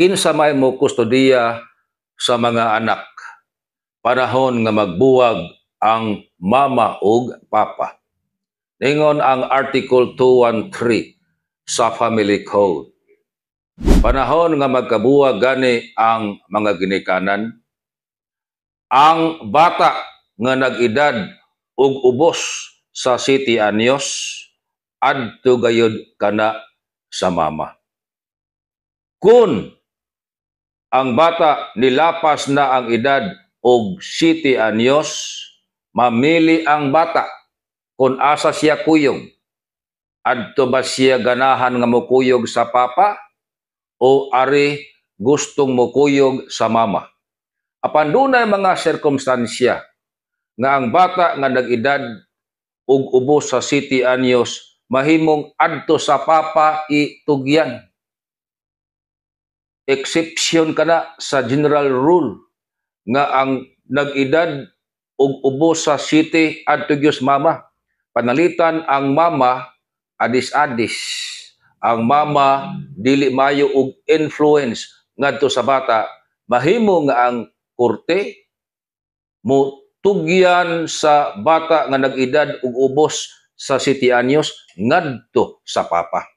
Kinsa may mo kustodiya sa mga anak panahon nga magbuwag ang mama ug papa? Ningon ang Article 213 sa Family Code, panahon nga magkabuwag gani ang mga ginikanan, ang bata nga nag-edad og ubos sa 7 anyos adto gayud kana sa mama. Kung ang bata nilapas na ang edad og 7 anyos, mamili ang bata kung asa siya kuyog. Adto ba siya ganahan nga mokuyog sa papa o ari gustong mokuyog sa mama? Apan dunay mga sirkumstansya nga ang bata nga nag-edad og ubos sa 7 anyos mahimong adto sa papa itugyan. Exception kana sa general rule nga ang nag-edad og ubos sa 7 adto gyud sa mama. Panalitan ang mama adis-adis. Ang mama dili mayo og influence ngadto sa bata. Mahimo nga ang korte mo tugyan sa bata nga nag-edad og ubos sa 7 anyos ngadto sa papa.